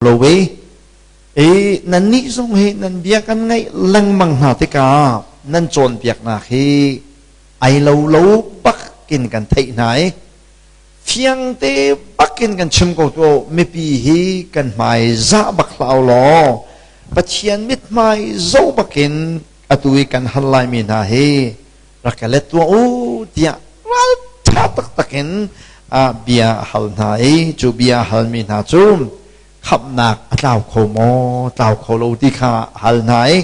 Lo ve. I nannih zong hi nan bia kan ngaih lengmang hna tikah nan cawnpiaknak hi ai lo lo bak in kan theih hna i fiangte bak in kan chim ko tu mipi hi kan hmai zah bak hlah law Pathian mithmai zoh bakin atu i kan hal laimi hna hi rak ka let tuah u tiah ralṭha taktak in bia a hal hna i cu bia a halmi hna cu khamhnak a tlau kho maw tlau kho lo ti kha a hal hna i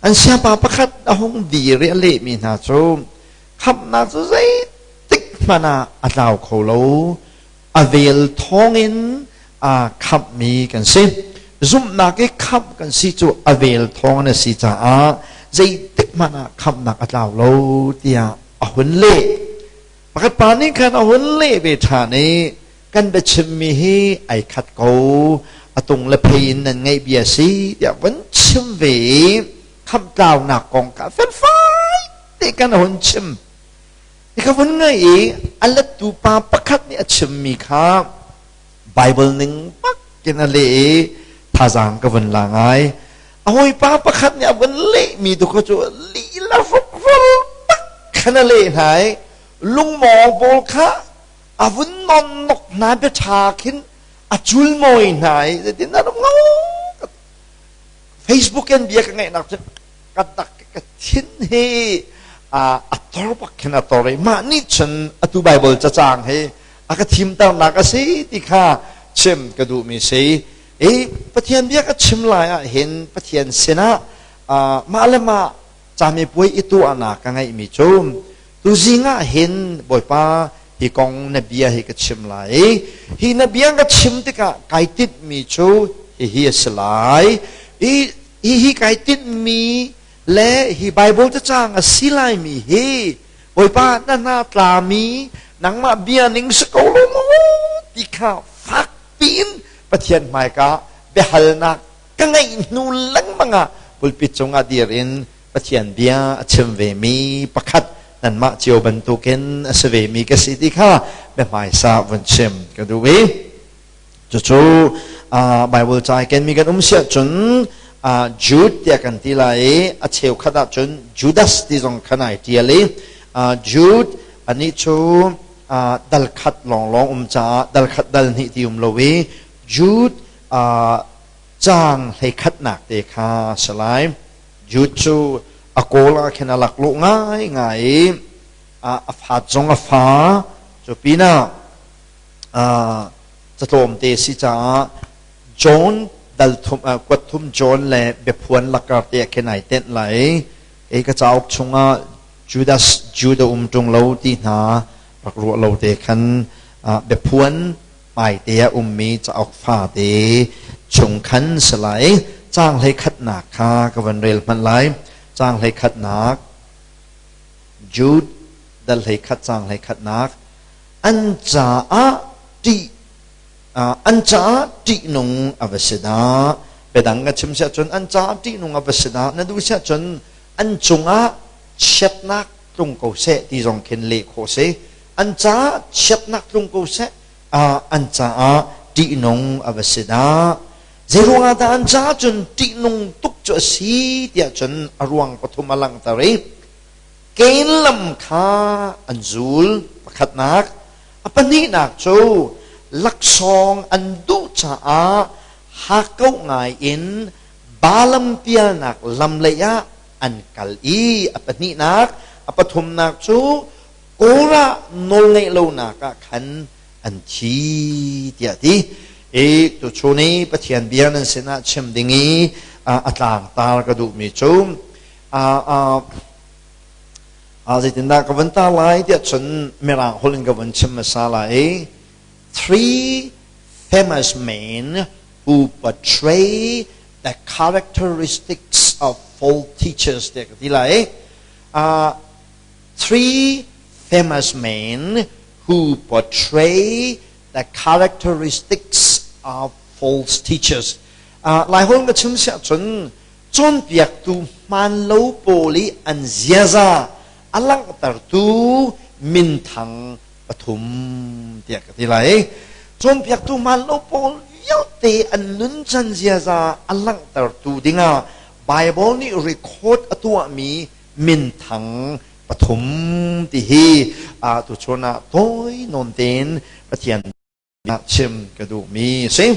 an siapa pakhat a hung dir i a lehmi hna cu khamhnak cu zeitik hmanh ah a tlau kho lo a vel thawngin a khamhmi kan si zumhnak i khamh kan si cu a vel thawng a si caah zeitik hmanh ah khamhnak a tlau lo tiah a hun leh pakhat pa nih khan a hun leh ve ṭhan i kan biachimmi hi ai khat ko a tung le phei in nan ngeih bia si tiah van chim ve i khamhtlaunak kong kha felfai te kan hun chim ka vun ngai i a lettu pa pakhat nih a chimmi kha Bible ning bak in a leh i thazaang ka vun la ngai a hawipa pakhat nih a vun lehmi tu kha cu lila hrokhrol bak khan a leh hna i lungmawng pawl kha a vun non nok hna bia ṭha khin a cul mawi hna i zeitin dah ngo Facebook in bia ka ngaihnak cu ka dak ka thin hi a tor bak khin a tor i mah nih cun atu Bible cacang hi a ka thimternak a si ti kha chim ka duhmi si i Pathian bia ka chim lai ah hin Pathian sinah mah le mah camipuai i tuahnak ka ngeihmi cu tuzing ah hin Bawipa hi kong na bia hi ka chim lai i hi na bia ka chim tikah kai tinhmi cu hihi a si lai i hihi kai tinhmi le hi Bible cacang a si laimi hi Bawipa na hna tlami nangmah bia ning si ko lo maw ti kha fak piin Pathian hmaika biahalnak ka ngeih hnu lengmang ah pulpit cungah dir in Pathian bia a chim vemi pakhat nanmah cio bantukin a si vemi ka si ti kha biahmaisa vun chim ka duh i cucu Bible ca i kenmi kan um siah cun Jude tiah kan ti lai i a cheukhat ahcun Judas ti zong khan ai ṭial i Jude anih cu dal khat lawnglawng um caah dal khat dal hnih ti um lo i Jude caang hleikhatnak te kha a si lai. Jude cu a kawl ah khin a laklawh ngaingai i a fat zong a fa. Cu pinah catlawmte si caah John dal thum kuat thum John le biaphuan lakar te ah khin ai tenh lai i kei ka cauk chungah Judas Judah um ṭung lo ti hna rak ruah lo te khan biaphuan hmaite ah ummi cauk fate chung khan si lai. Caang hlei khatnak kha ka van rel hmanh lai. Caang hlei khatnak Jude dal hlei khat caang hlei khatnak an caah ṭih an caah ṭihnung a va si dah. Biadang ka chim siah cun an caah ṭihnung a va si dah. Na duh siah cun an cungah chiatnak tlung ko seh ti zong khin leh khawh si. An caah chiatnak tlung ko seh an caah ṭihnung a va si dah. Zeiruangah dah an caah cun ṭihnung tuk cu a si tiah cun a ruang pathum a langhter i Kain lam kha an zul pakhatnak, a pahnihnak cu laksawng an duh caah hakkauh ngai in Balaam pialnak lam lei ah an kal i a pahnihnak, a pathumnak cu Korah nawlngeih lonak ah khan an thi tiah ti. I tuchun i Pathian bia nan sinah chim ding i a tlangtar ka duhmi cu zeitindah ka vun tar lai tiah cun Mirang holh in ka vun chim hmasa lai i three famous men who portray the characteristics of false teachers tiah ka ti lai. Three famous men who portray the characteristics of false teachers. Laiholh ka chim siah cun cawnpiaktu hmaan lo pawl i an ziaza a langhtertu minthang pathum tiah ka ti lai. Cawnpiaktu hmaan lo pawl. vialte an nuncan ziaza a langhtertu dingah Bible nih record a tuahmi minthang pathum ti hi tuchun ah tawi nawn tein Pathian chim ka duhmi a si.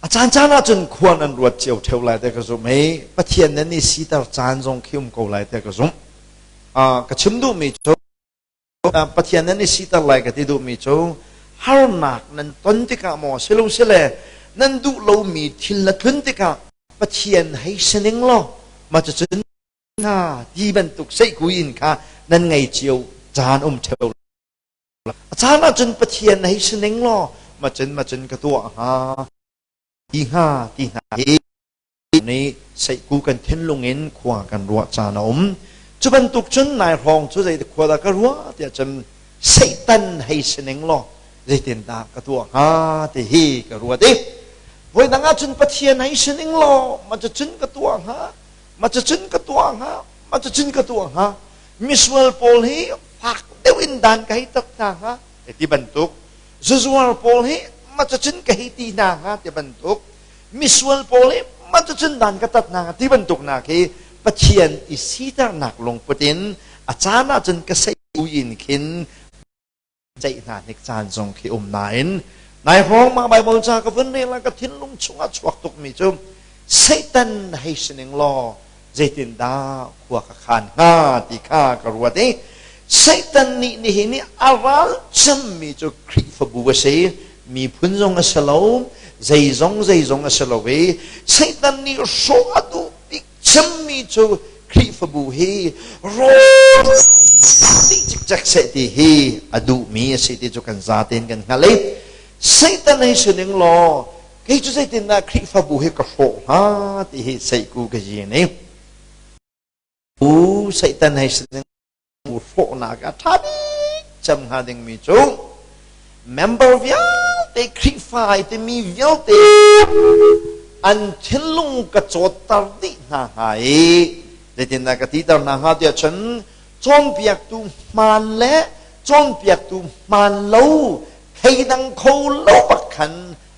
A caancaan ahcun khua nan ruat cio ṭheo lai te ka zumh i Pathian nan i siter caan zong khi um ko lai te ka zumh. Ka chim duhmi cu Pathian nan i siter lai ka ti duhmi cu harnak nan ton tikah maw silosile nan duh lomi thil na tlun tikah Pathian hei si ning law mah cucun hna ti bantuk seihkui in kha nan ngei cio caan um ṭheo. A caan ahcun Pathian hei si ning law macun macun ka tuah hnga ti hnga ti hna hi nih seihku kan thinlung in khua kan ruah caan a um. Cu bantuk cun nai hrawng cu zei khua dah ka ruah tiah cun Satan hei si ning law zeitindah ka tuah hnga ti hi ka ruat i voi dang ahcun Pathian hei si ning law ma cucun ka tuah hnga ma cucun ka tuah hnga ma cucun ka tuah hnga misual pawl hi fak deuh in dan ka hei tat hna hnga ti bantuk zuzuar pawl hi ma cucun ka hei ti hna hnga ti bantuk misual pawl hi ma cucun dan ka tat hna hnga ti bantuk nak hi Pathian i siternak lungput in a caan ahcun ka sei in khin ceih hna hnik caan zong khi um nain nai hrawng mah Bible ca ka vun rel ah ka thinlung chungah chuak tukmi cu Satan hei si ning law zeitindah khua ka khan hnga ti kha ka ruat i Satan nih nihin i a ral cemmi cu Khrihfabu a si miphun zong a si lo zeizong zeizong a si lo i Satan nih hrawh a duh bik cemmi cu Khrihfabu hi rawl dih cikcek seh ti hi a duhmi a si ti cu kan zatein kan hngalh i Satan hei si ning law kei cu zeitindah Khrihfabu hi ka hrawh hnga ti hi seiku ka yin i u Satan hei si ning hrawhnak a ṭha bik cem hnga dingmi cu member vialte Khrihfa ai timi vialte an thinlung ka cawtter dih hna hnga i zeitindah ka titer hna hnga tiah cun cawnpiaktu hmaan le cawnpiaktu hmaan lo thleidang kho lo bak khan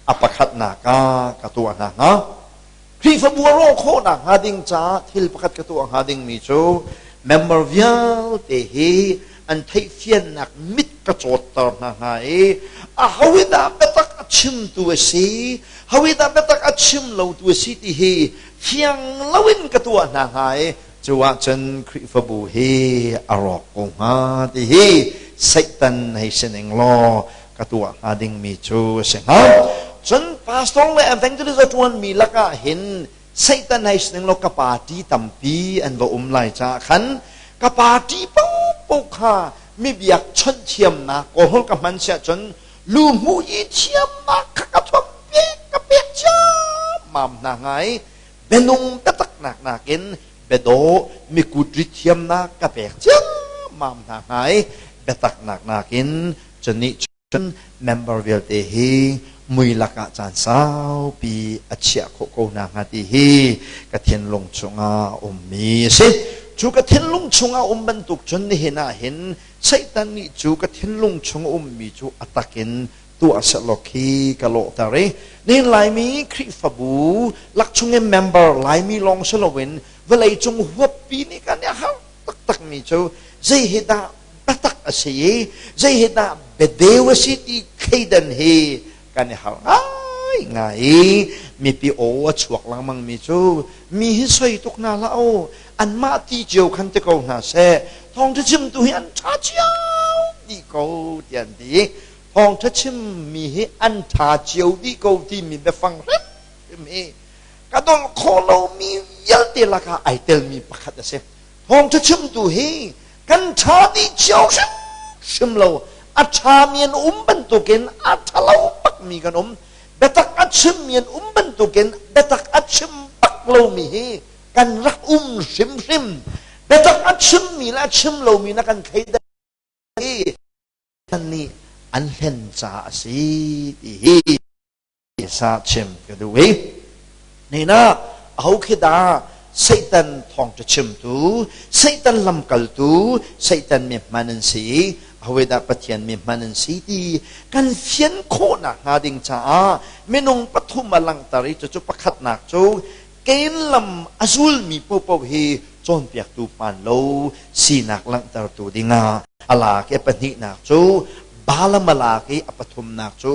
a pakhatnak ah ka tuah hna hnga. Khrihfabu a rawh khawh nakhnga ding caah thil pakhat ka tuah hnga dingmi cu member vialte hi an theihfiannak mit ka cawtter hna hnga i a hoidah biatak a chimtu a si, hoidah biatak a chim lotu a si ti hi fiang loin ka tuah hna hnga i cu ahcun Khrihfabu hi a rawk ko hnga ti hi Satan hei si ning law ka tuah hnga dingmi cu a si hnga. Cun pastor le evangelist a ṭuanmi lakah hin Satan hei si ning law ka party tampi an va um lai caah khan ka party paohpaoh kha mi biak chawnh thiamnak kawlhawl ka hman siah cun lu hmu i thiamnak kha ka thuam pek ka pek ciammam hna hnga i bianung biataknak nakin biadawh mikut rit thiamnak ka pek ciammam hna hnga i biataknak nakin Cunih cun member vialte hi mui lakah caan saupi a chiah khawh ko hna hnga ti hi ka thinlung chungah a ummi a si. Cu ka thinlung chungah um bantuk cun nihin ah hin Satan nih cu ka thinlung chung a ummi cu a takin tuah sehlaw khi ka lawhter i nihin Laimi Khrihfabu lakchung in member Laimi lawng si loin vawleicung huappi nih kan i har taktakmi cu zei hi dah biatak a si i zei hi dah biadeu a si ti thleidan hi kan i harh ngaingai i mipi aw a chuak lengmang mi cu mi hi soi tuk hna hlah u anmah ti cio khan ti ko hna seh thawngṭha chimtu hi an ṭha cio dih ko tiah an ti thawngṭha chimmi hi an ṭha cio dih ko timi biafang hrimhrim hi ka dolh khawh lomi vialte lakah ai telmi pakhat a si thawngṭha chimtu hi kan ṭha dih cio hrimhrim lo a ṭhami an um bantukin a ṭhalo bakmi kan um biatak a chimmi an um bantukin biatak a chim bak lomi hi kan rak um hrimhrim biatak a chimmi le a chim lomi na kan thleidan hi nih an hlen caah a si ti hi sa chim ka duh i nina aho khi dah Satan thawngṭha chimtu Satan lamkaltu Satan mi hman an si i. Ahodah Pathian mi hman an si ti kan fian khawhnak hnga ding caah minung pathum a langhter i cucu pakhatnak cu Kain lam a zulmi paohpaoh hi cawnpiaktu hmaan lo sinak langhtertu dingah a lak i a pahnihnak cu Balaam a lak i a pathumnak cu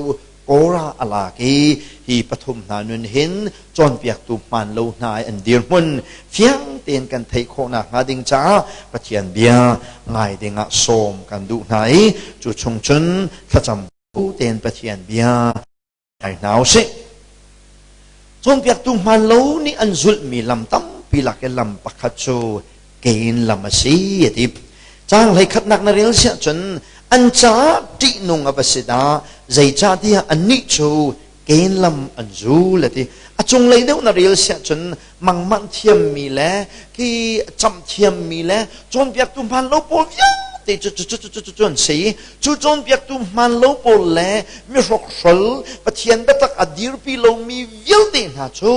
Korah a lak i hi pathum hna nun hin cawnpiaktu hmaan lo hna i an dirhmun fiang tein kan theih khawhnak hnga ding caah Pathian bia ngai dingah sawm kan duh hna i cu chung cun thlacam bu tein Pathian bia ngai hna usih. Cawnpiaktu hmaan lo nih an zulhmi lam tampi lak i lam pakhat cu Kain lam a si a ti. Caang hleikhatnak na rel siah cun an caah ṭihnung a va si dah, zeicahtiah annih cu Kain lam an zul a ti. A cunglei deuh na rel siah cun mangmanh thiammi le khi camh thiammi le cawnpiaktu hmaan lo pawl vialte cu cu cu cu cu an si. Cu cawnpiaktu hmaan lo pawl le mihrokhrol Pathian biatak a dirpi lomi vialte hna cu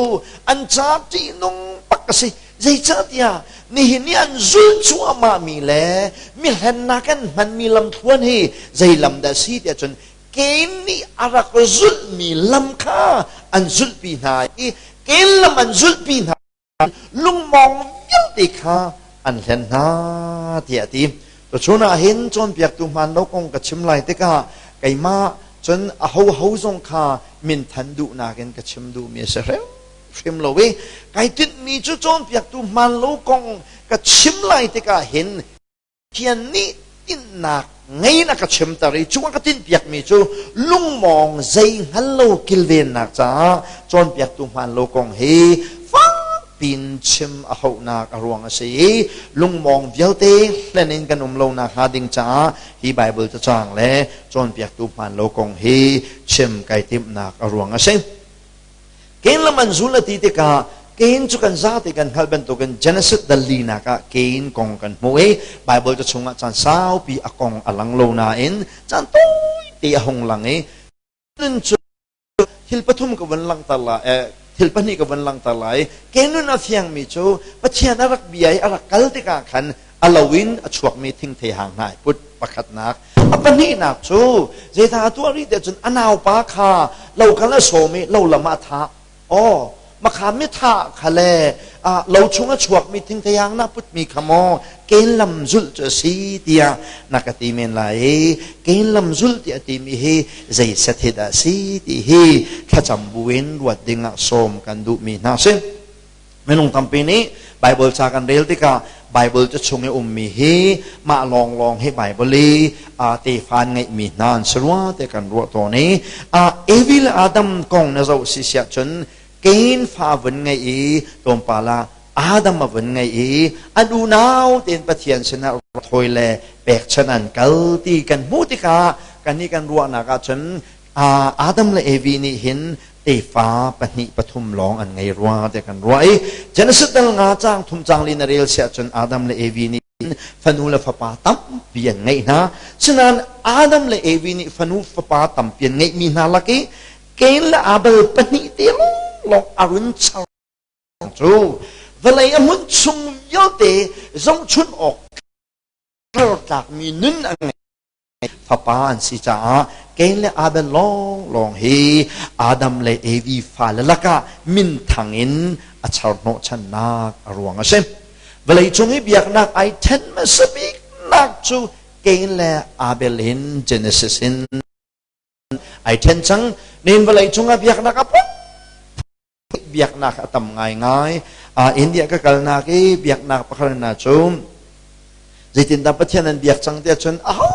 an caah ṭihnung bak a si. Zeicahtiah nihin i an zulh cuahmahmi le mihlennak an hmanmi lamthluan hi zei lam dah a si tiah cun Kain nih a rak zulhmi lam kha an zulhpi hna i Kain lam an zulhpi hna lungmawng vialte kha an hlen hna tiah a ti. Tuchun ah hin cawnpiaktu hmaan lo kong ka chim lai tikah keimah cun ahoho zong kha minthan duhnak in ka chim duhmi a si hrim. Hrim lo i kai tinhmi cu cawnpiaktu hmaan lo kong ka chim lai tikah hin Pathian nih tinhnak ngei in a ka chimter i cu a ka tinhpiakmi cu lungmawng zei hngal lo kilvennak caah cawnpiaktu hmaan lo kong hi fakpiin chim a hauhnak a ruang a si i lungmawng vialte hlen in kan um lonak hnga ding caah hi Baibal cacang le cawnpiaktu hmaan lo kong hi chim kai timhnak a ruang a si. Kain lam an zul a ti tikah Kain cu kan zate kan hngalh bantukin Genesis dal linak ah Kain kong kan hmuh i Baibal ca chungah caan saupi a kong a lang lo nain caan tawite a hung lang i nun cu thil pathum ka vun langhter lai thil pahnih ka vun langhter lai. Kain nun a fiangmi cu Pathian a rak bia i a rak kal tikah khan a lo in a chuakmi thingthei hang hna i put pakhatnak. A pahnihnak cu zeidah a tuah rih tiah cun a naupa kha lo kal a sawm i lo lam ah a thah. Aw, makha mithah kha le lo chung a chuakmi thingthei hang na putmi kha maw Kain lam zulh cu a si tiah na ka ti men lai i Kain lam zulh tiah a timi hi zei set hi dah a si ti hi thlacam buin ruat ding ah sawm kan duhmi hna si. Minung tampi nih Bible ca kan rel tikah Bible cu chung i ummi hi mah lawnglawng hi Bible i tefa an ngeihmi hna an si rua te kan ruah tawn i Evi le Adam kong na zoh si siah cun Cain fa vun ngeih i tlawmpal ah Adam a vun ngeih i an unau tein Pathian sinah thawi le pekchanh an kal ti kan hmuh tikah kannih kan ruahnak ahcun Adam le Evi nih hin tefa pahnih pathum lawng an ngei rua tiah kan ruah i Genesis dal nga caang thum caang li na rel siah cun Adam le Evi nih fanu le fapa tampi an ngeih hna. Sinain Adam le Evi nih fanu fapa tampi an ngeihmi hna lak i Cain le Abel pahnih te lawnglawng a run char cu vawlei a hmun chung vialte zohchunh awk tlakmi nun a ngei. Fapa an si caah Kain le Abel lawnglawng hi Adam le Evi fale lakah minthang in a char hnawhchannak a ruang a si. Vawleicung i biaknak ai ṭhen hmasa biknak cu Kain le Abel in Genesis in ai ṭhen cang. Nihin vawleicung ah biaknak a biaknak a tam ngaingai. India ka kalnak i biaknak pakhat na cu zeitindah Pathian an biak cang tiah cun aho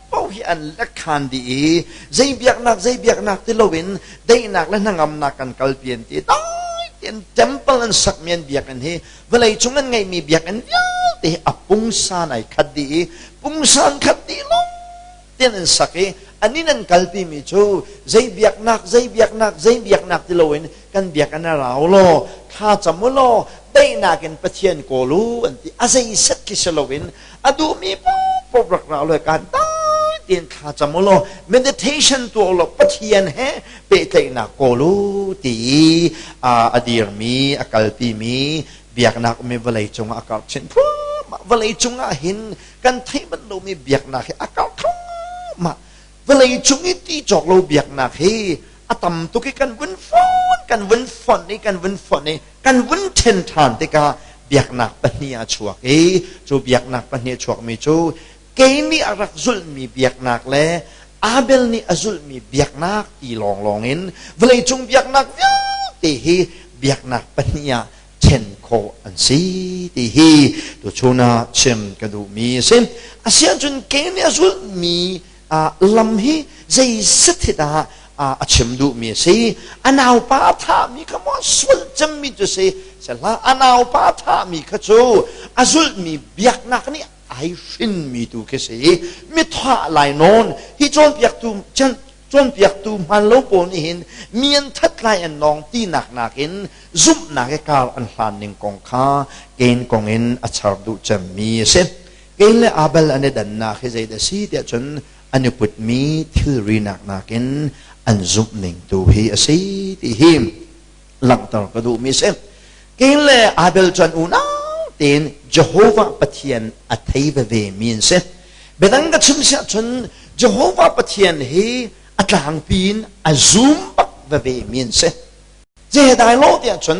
paoh hi an lekhan dih i zei biaknak zei biaknak ti loin daihnak le hnangamnak kan kalpi an ti. Dai tein temple an sakmi an biakinn hi vawlei cung an ngeihmi biakinn vialte hi a pungsan ai khat dih i pungsan khat dih lawng tian an sak i an in an kalpimi cu zei biaknak zei biaknak zei biaknak ti loin kan biakinn a rau law thla cam u law daihnak in Pathian kawl u an ti. A zei set khi si loin a duhmi paohpaoh rak ra law kan dai tein thla cam u law meditation tuah u law Pathian he pehtlaihnak kawl u ti i a dirmi a kalpimi biaknak umi vawlei cungah a karh chin. Vawlei cungah hin kan theih bal lomi biaknak hi a karh. thluahmah. Vawlei cung i ti cawk lo biaknak hi a tam tuk i kan vun fon, kan vun fonh i kan vun fonh i kan vun ṭhen ṭhan tikah biaknak pahnih a chuak i cu biaknak pahnih a chuakmi cu Kain nih a rak zulhmi biaknak le Abel nih a zulhmi biaknak ti lawnglawng in vawleicung biaknak vialte hi biaknak pahnih ah ṭhen khawh an si ti hi tuchun ah chim ka duhmi a si. Asiahcun Kain nih a zulhmi lam hi zei set hi dah a chim duhmi a si. A naupa a thahmi kha maw sual cemmi cu si sehlah a naupa a thahmi kha cu a zulhmi biaknak nih ai hrinmi tu khi si. Mithah lai nawn hi cawnpiaktu cawnpiaktu hmaan lo pawl nih hin mi an that lai an nawng tinak nakin zumhnak i kar an hlan ning kong kha Kain kong in a char duh cemmi a si. Kain le Abel an i dannak hi zeidah a si tiah cun an i putmi thilri nak nakin an zumh ning tu hi a si ti hi langhter ka duhmi a si. Kain le Abel cu an unau tein Jehovah Pathian a thei veve mi an si. Biadang ka chim siah cun Jehovah Pathian hi a tlangpi in a zum bak veve mi an si. Zei dai lo tiah cun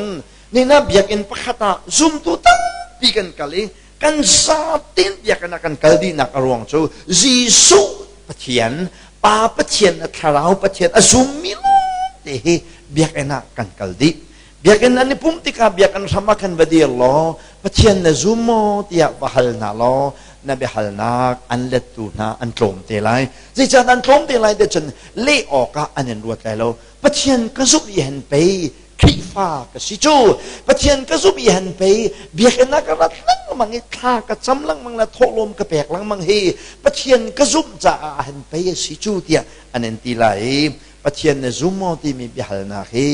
nina biakinn pakhat ah zumtu tampi kan kal i kan zatin biakinn ah kan kal dihnak a ruang cu Jesuh Pathian, Pa Pathian, a Thlarau Pathian a zummi lawngte hi biakinn ah kan kal dih. Biakinn an i pumh tikah biakinn hram ah khan va dir law Pathian na zum maw tiah va hal hna law na biahalnak an lettu hna an tlawm te lai. Zeicahtiah an tlawm te lai tiah cun leh awkah an in ruat lai lo. Pathian ka zumh i han pei Khrihfa ka si cu Pathian ka zumh i han pei biakinn ah ka rat lengmang i thla ka cam lengmang le thawhlawm ka pek lengmang hi Pathian ka zumh caah han pei a si cu tiah an in ti lai i Pathian na zum maw timi biahalnak hi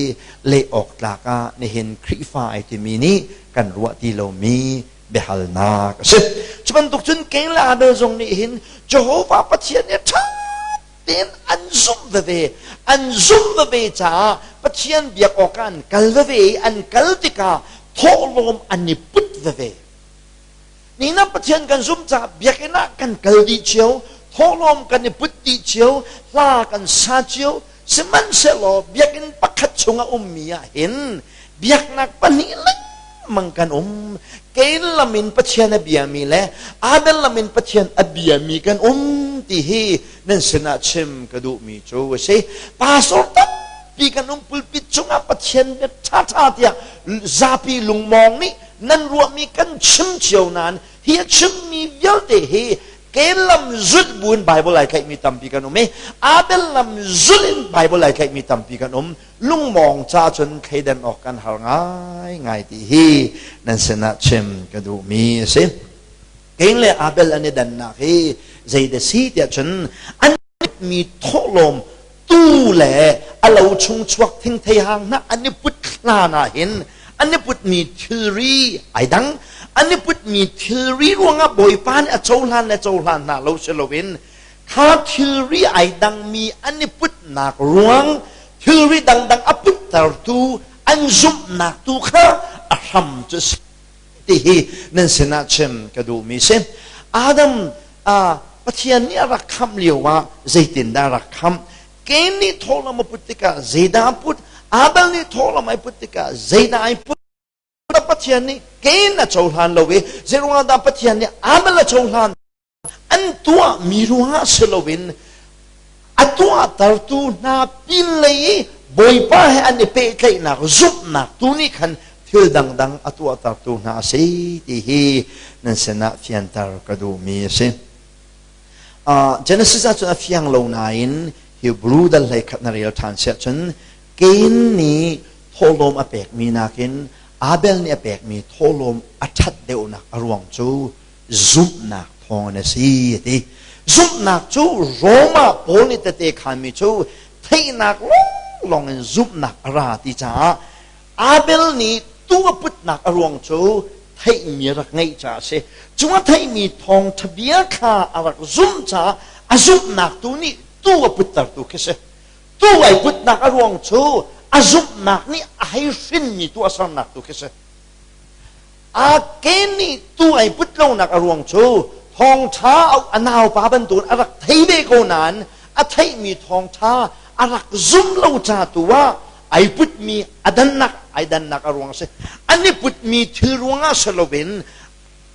leh awk tlak ah nihin Khrihfa ai timi nih kan ruah ti lomi biahalnak a si. Cu bantuk cun Cain le Abel zong nih hin Jehovah Pathian nih ṭha tein an zumh veve. An zumh veve caah Pathian biak awkah an kal veve i an kal tikah thawhlawm an i put veve. Nina Pathian kan zumh caah biakinn ah kan kal dih cio, thawhlawm kan i put dih cio, hla kan sa cio, sihmanhsehlaw biakinn pakhat chung a ummi ah hin biaknak pahnih lengmang kan um. Kain lam in Pathian a biami le Abel lam in Pathian a biami kan um ti hi nan sinah chim ka duhmi cu a si. Pastor tampi kan um pulpit cungah Pathian bia ṭhaṭha tiah zapi lungmawng nih nan ruahmi kan chim cio nain hi a chimmi vialte hi Kain lam zulh buin Bible ai tlaihmi tampi kan um i Abel lam zulh in Bible ai tlaihmi tampi kan um. Lungmawng ca cun thleidan awk kan har ngaingai ti hi nan sinah chim ka duhmi a si. Kain le Abel an i dannak hi zeidah si tiah cun an mi thawhlawm tu le a lo chung chuak thingthei hang hna an i put hlan ah hin an i putmi thilri ai dang an i putmi thilri ruangah Bawipa nih a cohlan le cohlan hna lo si loin kha thilri ai dangmi an i putnak ruang thilri dangdang a puttertu an zumhnak tu kha a hram cu a si ti hi nan sinah chim ka duhmi si. Adam Pathian nih a rak khamh lio ah zeitindah a rak khamh? Cain nih thawhlawm a put tikah zeidah a put? Abel nih thawhlawm ai put tikah zeidah ai put? Pathian nih Cain a cohlan lo i zeiruangah dah Pathian nih Abel a cohlan? An tuahmi ruangah si loin a tuahtertu hna pinlei i Bawipa he an i pehtlaihnak zumhnak tu nih khan thil dangdang a tuahtertu hna a si ti hi nan sinah fianter ka duhmi a si. Genesis ah cun a fiang lo nain Hebrew dal hlei khat na rel ṭhan siah cun Cain nih thawhlawm a pekmi nakin Abel nih a pekmi thawhlawm a ṭhat deuhnak a ruang cu zumhnak thawngin a si a ti. Zumhnak cu Roma Paul nih tete khanmi cu theihnak lawnglawng in zumhnak a ra ti caah Abel nih tu a putnak a ruang cu theihmi a rak ngeih caah a si. Cu a theihmi thawngṭha bia kha a rak zumh caah a zumhnak tu nih tu a puttertu khi si. Tu ai putnak a ruang cu a zumhnak nih a hei hrinmi tu a sernak tu khi si. A ke nih tu ai put lonak a ruang cu Thawngṭha a naupa bantukin a rak thei ve ko nain a theihmi thawngṭha a rak zumh lo ca tu ah ai putmi a dannak ai dannak a ruang a si. An i putmi thil ruangah si loin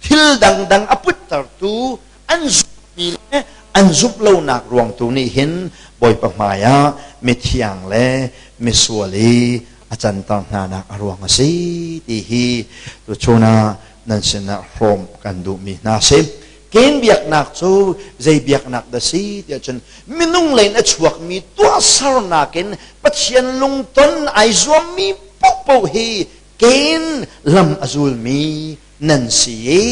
thil dangdang a puttertu an zumhmi le an zumh lonak ruang tu nih hin Bawipa hmai ah mithiang le misual i a canter hnanak a ruang a si ti hi tuchun ah nan sinah hrawm kan duhmi hna si. Ken biaknak cu zei biaknak dah si tiah cun minung lei in a chuakmi tuahsernak in Pathian lungton ai zuammi paohpaoh hi ken lam a zulmi nan si i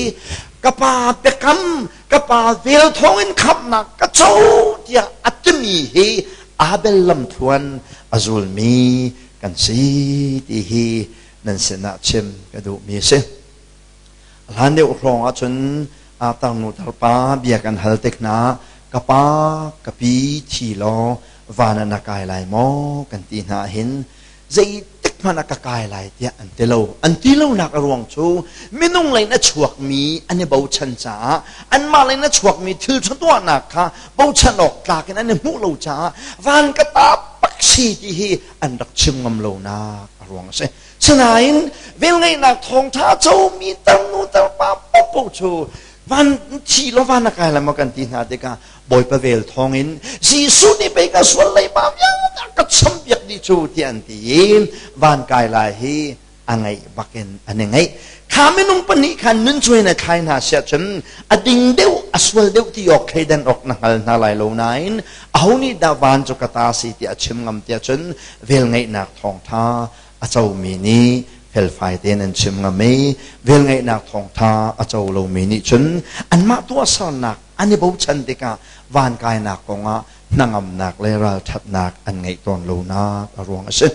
ka pa biakam ka pa vel thawngin khamhnak ka co tiah a timi hi Abel lamthluan a zulmi kan si ti hi nan sinah chim ka duhmi a si. Hlan deuh hrawng ahcun tarnu tarpa bia kan hal tik hna ka pa ka pi thi law van ah na kai lai maw kan ti hna hin zeitik hmanh ah ka kai lai tiah an ti lo. An ti lonak a ruang cu minung lei in a chuakmi an i bochan caah anmah lei in a chuakmi thil ṭha tuahnak kha bochan awk tlak in an i hmuh lo caah van ka ta bak si ti hi an rak chim ngam lonak a ruang a si. Sinain velngeihnak thawngṭha a comi tarnu tarpa paohpaoh cu van thi law van a kai lai maw kan ti hna tikah Bawipa vel thawngin Jesuh nih pei ka sual leiba vialte a ka champiak dih cu tiah an ti i van kai lai hi a ngaih bakin an i ngaih. Kha minung pahnih khan nuncuai na thlai hna siah cun a ding deuh a sual deuh ti awk thleidan awk na hngal hna lai lo nain aho nih dah van cu ka ta si tiah a chim ngam tiah cun velngeihnak thawngtha a comi nih felfai tein an chim ngam i velngeihnak thawngtha a co lomi nih cun anmah tuahsernak an i bochan tikah van kainak kongah hnangamnak le ralṭhatnak an ngeih tawn lonak a ruang a si.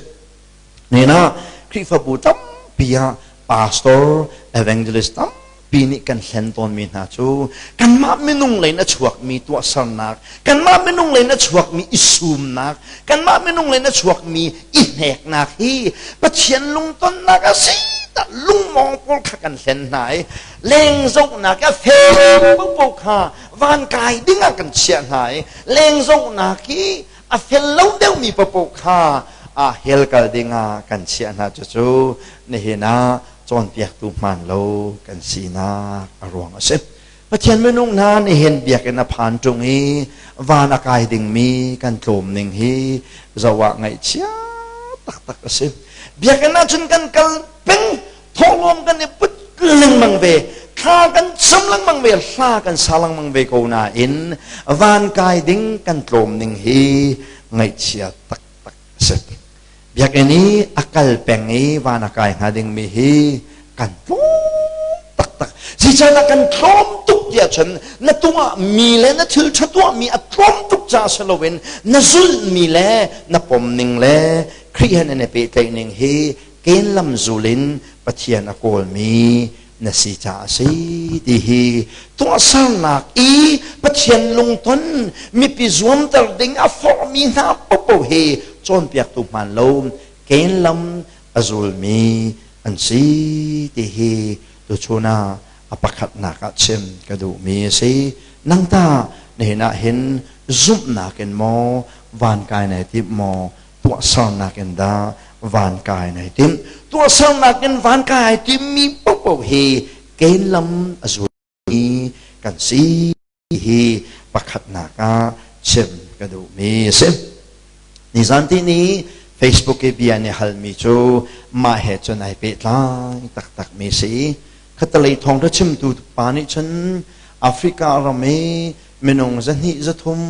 Nen ah Khrihfabu tampi ah pastor, evangelist tampi nih kan hlen tawnmi hna cu kanmah minung lei in a chuakmi tuahsernak, kanmah minung lei in a chuakmi i sumnak, kanmah minung lei in a chuakmi i hneknak hi Pathian lungtonnak a si dah lungmawng pawl kha kan hlen hna i leng zohnak a fel popo kha van kai ding ah kan chiah hna i leng zohnak hi a fel lo deuhmi popo kha a hell kal ding ah kan chiah hna cucu nihin ah cawnpiaktu hmaan lo kan sinak a ruang a si. Pathian minung hna nihin biakinn a phan ṭung i van a kai dingmi kan tlawm ning hi zoh ah ngaihchia taktak a si. Biakinn ah cun kan kal peng thawhlawm kan i put lengmang ve thla kan cam lengmang ve hla kan sa lengmang ve ko nain van kai ding kan tlawm ning hi ngaihchia taktak a si. Biakinn i a kal peng i van a kai hnga dingmi hi kan tlawm taktak. Zeicahtiah kan tlawm tuk tiah cun na tuahmi le na thil ṭha tuahmi a tlawm tuk caah si loin na zulhmi le na pomning le Khrih he nan i pehtlaih ning hi ken lam zul in Pathian a kawlmi na si caah a si ti hi tuahsernak i Pathian lungton mipi zuamter ding a forhmi hna paohpaoh hi cawnpiaktu hmaan lo ken lam a zulmi an si ti hi tuchun ah a pakhatnak ah chim ka duhmi a si. Nang tah nihin ah hin zumhnak in maw van kai nai timh maw tuahsernak in dah van kai nai timh? Tuahsernak in van kai ai timmi paohpaoh hi ken lam a zulmi kan si hi pakhatnak ah chim ka duhmi a si. Nizan ti ni Facebook i bia nih halmi cu mah he cun ai pehtlai taktakmi si. Khatalei thawngṭha chimtu pa nih cun Africa ram i minung zahnih zathum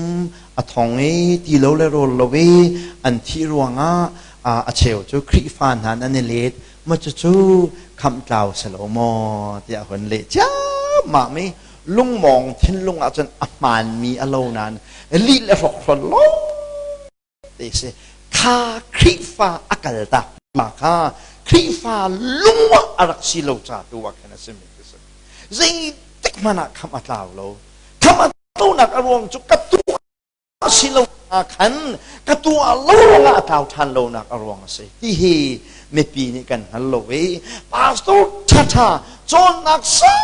a thong i ti lo le rawl lo i an thih ruangah a cheu cu Khrihfa hna nan i let ma cucu khamhtlau si lo maw tiah hun leh ciammam i lungmawng thinlung ah cun a hmaanmi a lo nain lih le hrokhrol lo te si kha Khrihfa a kal tak ma kha Khrihfa lungah a rak si lo ca tu ah khan a simi khi si zeitik hmanh ah khamh a tlau lo khamh a tlonak a ruang cu ka tuah si lo ah khan ka tuah lo ruangah a tlau ṭhan lonak a ruang a si ti hi mipi nih kan hngal lo i pastor ṭhaṭha cawnnak sang.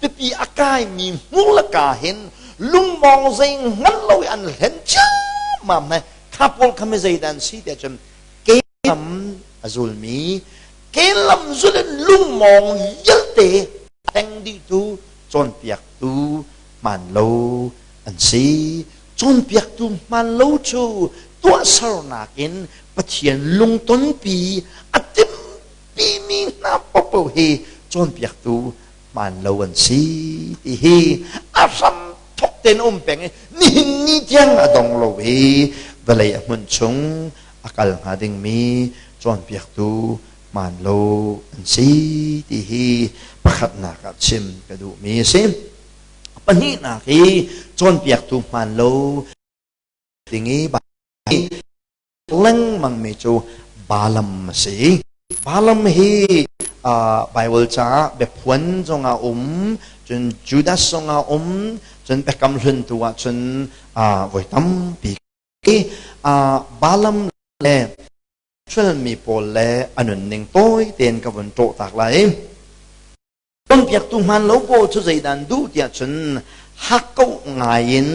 pipi a kaimi hmur le ka hin lungmawng zei hngal lo i an hlen ciammam hna. Kha pawl kha mi zeidah an si tiah cun ke lam a zulmi, ke lam zul in lungmawng vialte thleng dihtu cawnpiaktu hmaan lo an si. Cawnpiaktu hmaan lo cu tuahsernak in Pathian lungtonpi a timhpimi hna paohpaoh hi cawnpiaktu hmaan lo an si ti hi a hram thok tein a um peng i nihin ni tiang a dong lo i vawlei a hmun chung a kal hnga dingmi cawnpiaktu hmaan lo an si ti hi pakhatnak ah chim ka duhmi a si. Pahnihnak hi cawnpiaktu hmaan lo ding i lengmangmi cu Balaam a si. Balaam hi Bible caah biaphuan zongah um, cun Judas zongah um, cun Biakam Hlun tu ah cun voi tampi. Balaam le Israel mi pawl le a nunning tawi tein ka vun ṭawh tak lai. Cawnpiaktu hmaan lo pawl cu zeidah an duh tiah cun hakkauh ngai in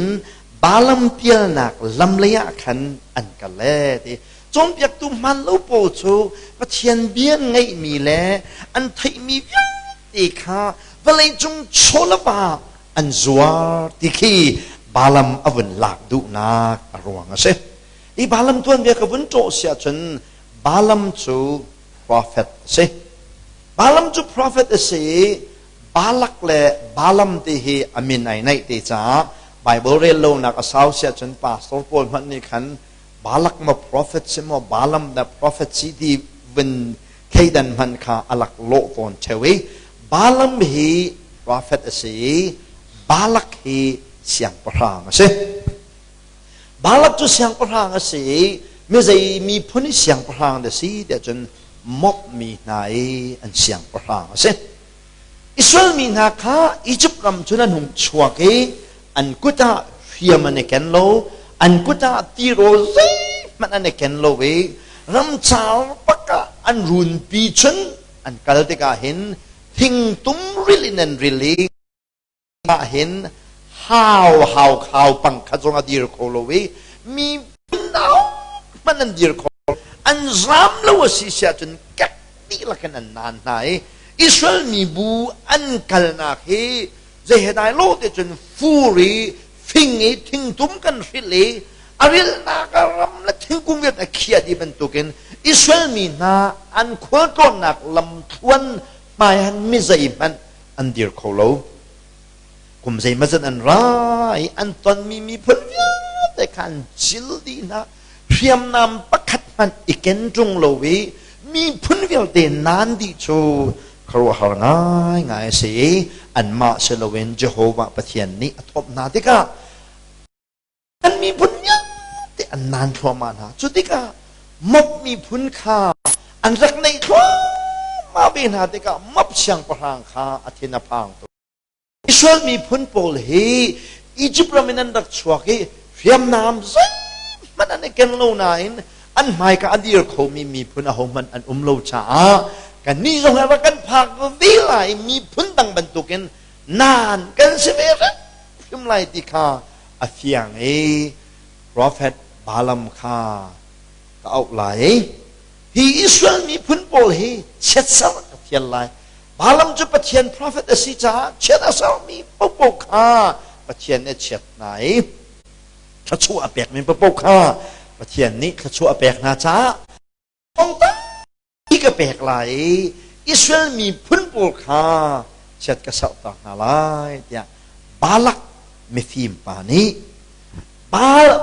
Balaam pialnak lam lei ah khan an kal le ti. Cawnpiaktu hmaan lo pawl cu Pathian bia ngeihmi le an theihmi vialte kha vawleicung chawlava an zuar ti khi Balaam a vun lak duhnak a ruang a si. Hi Balaam tuanbia ka vun ṭawh si ahcun Balaam cu prophet a si. Balaam cu prophet a si i Balak le Balaam ti hi a min ai naih te caah Bible rel lonak a sau si ahcun pastor pawl hmanh nih khan Balak maw prophet si maw Balaam dah prophet si ti vun thleidan hmanh kha a lak lawh tawn ṭheo i Balaam hi prophet a si i Balak hi siangpahrang a si. Balak cu siangpahrang a si i mizei miphun i siangpahrang dah si tiah cun Moab mi hna i an siangpahrang a si. Israel mi hna kha Izipt ram cun an hung chuak i an kut ah hriam an i ken lo, an kut ah tirawl zeihmanh an i ken lo i ramcar bak ah an runpi cun an kal tikah hin thingtum ril in an ril i ah hin hau hau khau pang kha zong a dir kho lo i mi nau hmanh an dir kho an zam lo a si siah cun kek dihlak in an naan hna i Israel mibu an kalnak hi zei he dai lo te cun fur i fing i thingtum kan hrilh i a rilhnak a ram le thingkung vialte a khiah dih bantukin Israel mi hna an khualtlawnnak lamthluan hmai han mi zeihmanh an dir kho lo. Kum zeimawzat an ra i an tonmi miphun vialte kha an cil dih hna. Hriamnam pakhat hmanh i ken ṭung lo i miphun vialte naan dih cu khuaruahhar ngaingai a si i anmah si loin Jehovah Pathian nih a thawmh hna tikah an miphun vialte an naan thluahmah hna. Cu tikah Moab miphun kha an rak neih thluahmah ve hna tikah Moab siangpahrang kha a thin a phang tuk. Israel miphun pawl hi Egypt ram in an rak chuak i hriamnam zeihmanh an i ken lo nain an hmaika a dir khomi miphun ahohmanh an um lo caah kannih zong hi rak kan phak ve lai miphun dang bantukin naan kan si ve hrim lai ti kha a fiang i profet Balaam kha ka auh lai i hi Israel miphun pawl hi chiatser ka fial lai. Balaam cu Pathian profet a si caah chiat a sermi paohpaoh kha Pathian nih a chiat hna i thluachuah a pekmi paohpaoh kha Pathian nih thluachuah a pek hna caah ka pek lai i Israel miphun pawl kha chiat ka serter hna lai tiah Balak mifim pa nih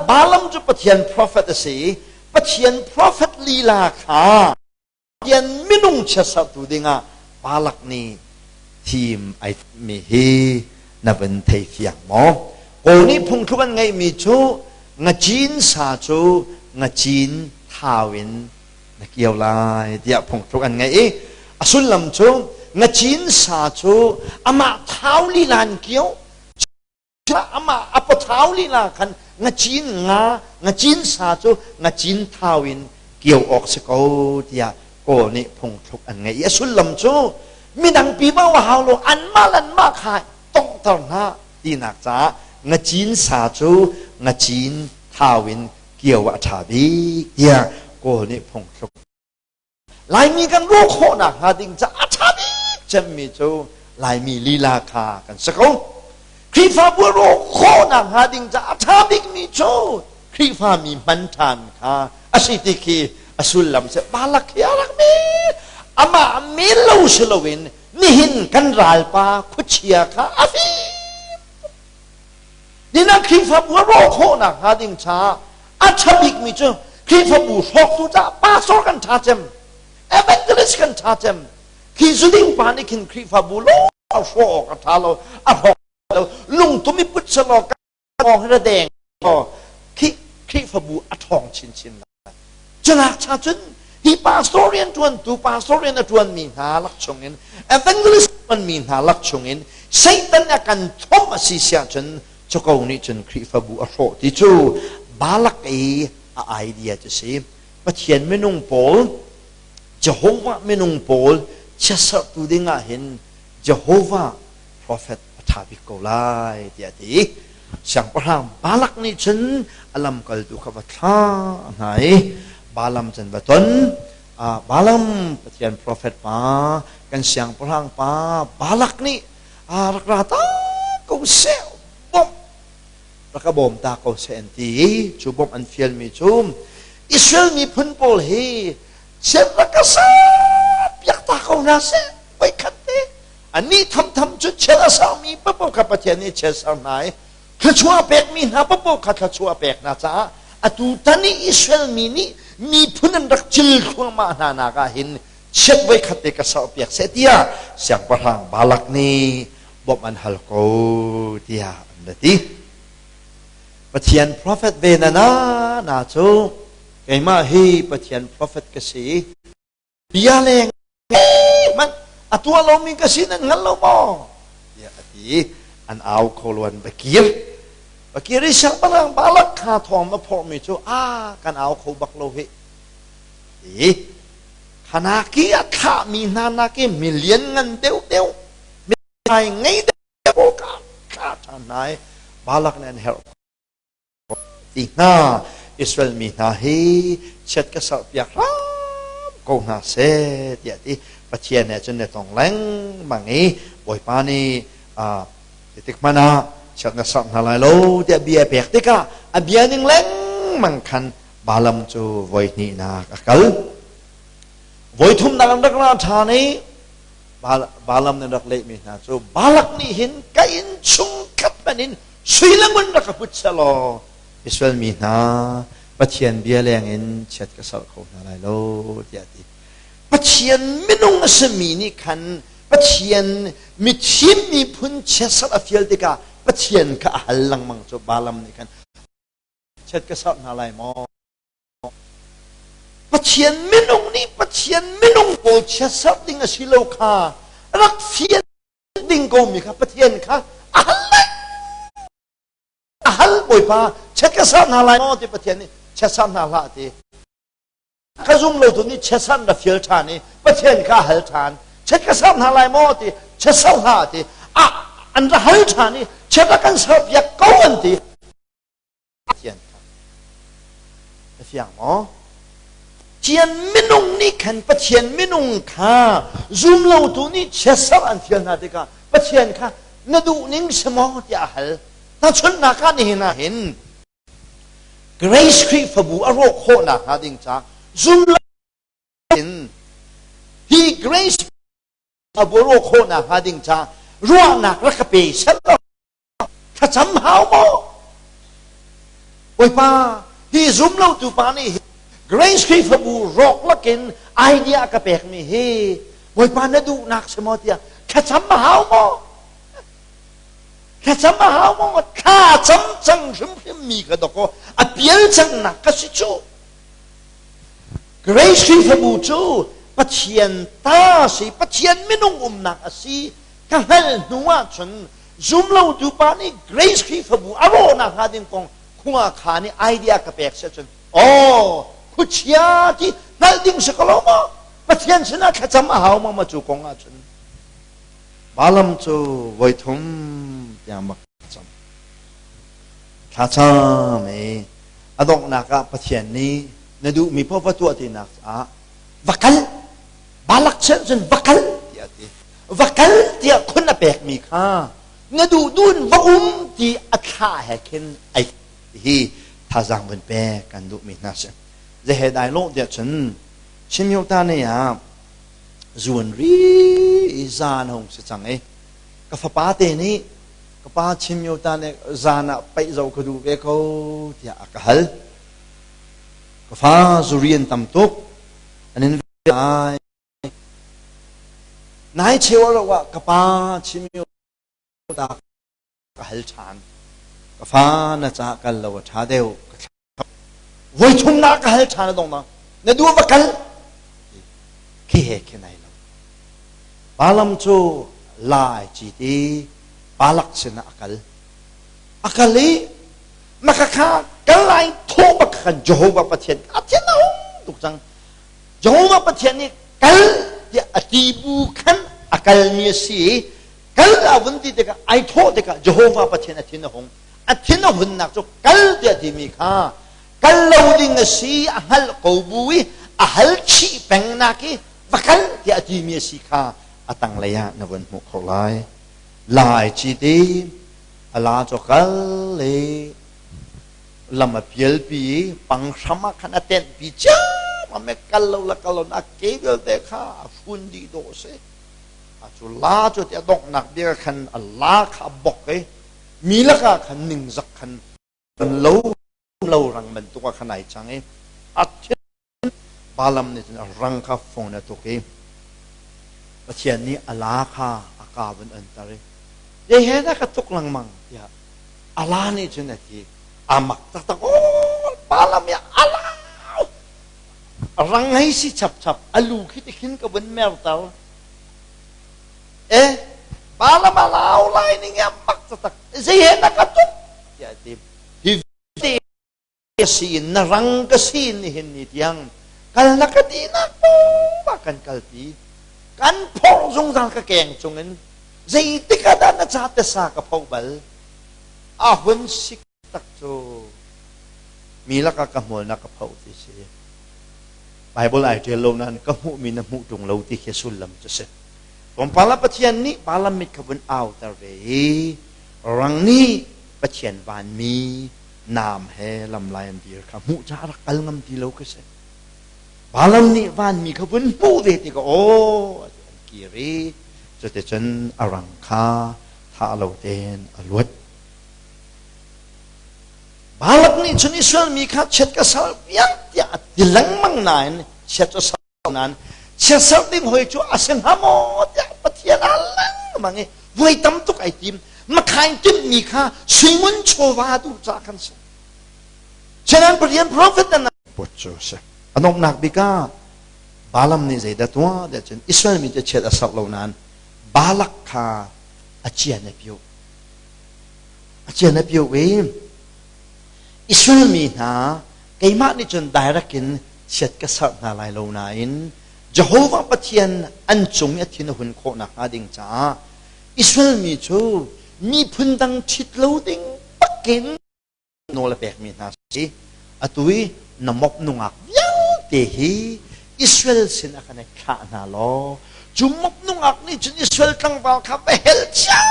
Balaam cu Pathian profet a si i Pathian profet lila kha Pathian minung chiatsertu dingah Balak nih thim ai mi hi na van thei fiang maw? Kawl nih phungthluk an ngeihmi cu ngacin sa cu ngacin thau in na kio lai tiah phungthluk an ngeih i a sullam cu ngacin sa cu amah thau lila in kio amah a pathau lila khan ngacin nga ngacin sa cu ngacin thau in kio awk si ko tiah kawl nih phungthluk an ngeih i a sullam cu midang pi mau a hau lo anmah le anmah kha. rawhter hna tinak caah ngacin sa cu ngacin thau in kio ah a ṭha bik tiah Kawl nih phungthluk. Laimi kan rawh khawhnak hnga ding caah a ṭha bik cemmi cu Laimi lila kha kan si ko. Khrihfabu a rawh khawhnak hnga ding caah a ṭha bikmi cu Khrihfami hman ṭhan kha a si ti khi a sullam si. Balak hi a rak men. Amah men lo si loin nihin kan ralpa khuachia kha a fim. Nihin Khrihfabu a rawh khawhnak hnga ding caah a ṭha bikmi cu Khrihfabu hrawktu caah pastor kan ṭha cem, evangelist kan ṭha cem. Khi zuding pa nih khin Khrihfabu lo a hrawh awk a ṭha lo, a hrawk lo, lungtum i put selaw kan hi ra deng khi Khrihfabu a ṭhawng chinchin lai. Cunak cha cun hi pastor rian ṭuantu pastor rian a ṭuanmi hna lak chungin evangelist ṭuanmi hna lak chungin Satan a kan thom a si siah cun cuko nih cun Khrihfabu a hrawh ti cu Balak i a idea cu si. Pathian minung pawl Jehovah minung pawl chiatserhtu dingah hin Jehovah prophet a ṭha bik ko lai tiah a ti. Siangpahrang Balak nih cun a lamkaltu kha va thlah hna i Balaam cun va ton. Balaam Pathian prophet pa kan siangpahrang pa Balak nih rak ra ta ko seh bawmh rak ka bawm ta ko seh an ti i cu bawmh an fialmi cu Israel miphun pawl hi chiat rak ka ser piak ta ko hna seh voikhat te Anih thamtham cu chiat a sermi paohpaoh kha Pathian nih chiat ser hna i thluachuah a pekmi hna paohpaoh kha thluachuah a pek hna caah atu tan i Israel mi nih miphun an rak cil thluahmah hna nak ah hin chiat voikhat te ka serpiak seh tiah siangpahrang Balak nih bawmh an hal ko tiah an ra ti. Pathian profet ve na na cu keimah hi Pathian profet ka si bia leng hmanh a tuah lomi ka si nan hngal lo maw tiah a ti an au kho lo an va kir va kir i siangpahrang Balak kha thawng na phorhmi cu a kan au kho bak lo hi ti khanaki a thlahmi hna nak i milian ngan deuh deuh mi ngei deuh ka thla ṭhan hna i Balak nih an herh ti hna Israel mi hna hi chiat ka serpiak hram ko hna seh tiah ti Pathian he cun na tong lengmang i Bawipa nih tik hmanh ah chiat na serh hna lai lo tiah bia pek tikah a bia ning lengmang khan Balaam cu voi hnihnak a kal. Voi thumnak an rak ra ṭhan i Balaam nih rak lehmi hna cu Balak nih hin ka inn chung khat hmanh in Sui le ngun rak ka put sehlaw Israel mi hna Pathian bia lengin chiat ka serh kho hna lai lo tiah a ti. Pathian minung a simi nih khan Pathian mithim miphun chiatserh a fial tikah Pathian kha a hal lengmang cu Balaam nih khan chiat ka serh hna lai maw? Pathian minung nih Pathian minung pawl chiatserh ding a si lo kha rak fian ding ko mi kha Pathian kha a hal a hal Bawipa chiat ka ser hna lai maw ti Pathian nih chiat ser hna hlah ti ka zum lo tu nih chiat ser na fial ṭhan i Pathian kha a hal ṭhan chiat ka ser hna lai maw ti chiat ser hlah ti a an ra hal ṭhan i chiat a kan ser piak ko an ti Pathian kha na fiang maw? Pathian minung nih khan Pathian minung kha zumlotu nih chiatserh an fial hna tikah Pathian kha na duh ning si maw tiah a hal. Tahchunhnak ah nihin ah hin Grace Khrihfabu a rawh khawhnak hnga ding caah zumlo in hi Grace a rawh khawhnak hnga ding caah ruahnak rak ka pe seh law Thlacam hau maw? Bawipa, hi zumlotu pa nih hi Grace Khrihfabu rawk lakin idea a ka pekmi hi Bawipa na duhnak si maw tiah thlacam a hau maw? Thlacam a hau maw? Thla cam cang hrimhrim mi ka dawk a pial cangnak ka si cu. Grace Khrihfabu cu Pathian ta si, Pathian minung umnak a si ka hngalh hnu ahcun Zumlotu pa nih Grace Khrihfabu a rawhnak hnga ding kong khua kha nih idea ka pek si ahcun aw khuachia ti hngalh ding si ko lo maw Pathian sinah thlacam a hau ma ma cu kong ahcun. Balaam cu voithum tiang bak cam. Thlacam i a donghnak ah Pathian nih na duhmi paoh va tuah tinak ah va kal Balak chan cun va kal tiah a ti. Va kal tiah khun a pekmi kha na duh duh in va um ti a thla he khin ai hi thazaang vun pek kan duhmi hna si. Zehe dai lo tiah cun Chimyota ne ah zuan ri i zan hung si cang i ka fapa te nih ka pa Chimyota nih zan ah paih zoh ka duh ve ko tiah a ka hal. Ka fa zuri an tam tuk an in ai. Nai cheu a rauh ah ka pa Chimyota ka hal ṭhan. Ka fa na ca kal lo a ṭha deuh. Ka Voi thum na ka hal ṭhan a dong na na duh va kal. Khi he khi nai lo. Balaam cu lai ci ti Balak sinah a kal. A kal i maka kha kal lai thaw bak khan Jehovah Pathian a thin a hung tuk cang. Jehovah Pathian nih kal tiah a ti bu khan a kalmi a si i kal a vun ti tikah ai thawh tikah Jehovah Pathian a thin a hung. A thin a hunnak cu kal tiah timi kha kal lo ding a si a hngalh ko bu i a hal chih pengnak i va kal tiah a timi a si kha a tanglei ah na vun hmuh kho lai. Lai ci ti a la cu kal i lam a pialpi i panghram ah khan a tenhpi ciammam i kal lo la kal lo a ke vialte kha a fun dih dawh a si. A cu la cu ti a donghnak bia khan a la kha a bok i mi lakah khan ningzak khan lo lo rang bantuk ah khan ai cang i a thin Balaam nih cun a rang kha fong in a tuk i Pathian nih a la kha a ka vun onter i zei he dah ka tuk lengmang tiah a la nih cun a ti a mak taktak aw Balaam i a la rang hei si chapchap a lu khi ti khin ka vun merter Eh, Balaam a lau lai ning a mak taktak. Zei he na ka tuk? Tiah a ti. Hi vialte si in na rang ka si in nihin ni tiang kal na ka tinak poah kan kalpi. Kan phorh zungzal ka keng cungin zeitik ah dah na ca tesa ka phoh bal? A hun sik tak cu mi lakah ka hmual na ka phoh ti si. Bible ai ṭial lo nain ka hmuhmi na hmuh ṭung lo ti khi sullam cu si. Tlawmpal ah Pathian nih Balaam mit kha vun auter ve i rang nih Pathian vanmi naam he lamlai an dir kha hmuh caah rak kal ngam ti lo khi si. Balaam nih vanmi kha vun hmuh ve tikah aw an kir i cuticun a rang kha thah lo tein a luat. Balak nih cun Israel mi kha chiat ka sal piak tiah a ti lengmang nain chiat cu sal nain chiatserh ding hoi cu a si hnga maw tiah Pathian a lengmang i voi tam tuk ai tim makhain timhmi kha suingun chawva duh caah khan si Sinan Pathian prophet nan put cu si a donghnak bik ah Balaam nih zeidah tuah tiah cun Israel mi cu chiat a serh lo nain Balak kha a cian a piuh a cian a piuh i Israel mi hna keimah nih cun direct in chiat ka serh hna lai lo nain Jehovah Pathian an cung i a thin a hun khawh nakhnga ding caah Israel mi cu miphun dang ṭhit lo ding bakin nawl a pekmi hna si. Atu i na mop nungak vialte hi Israel sin ah kan i thlah hna law cu mop nungak nih cun Israel tlangval kha va hel ciam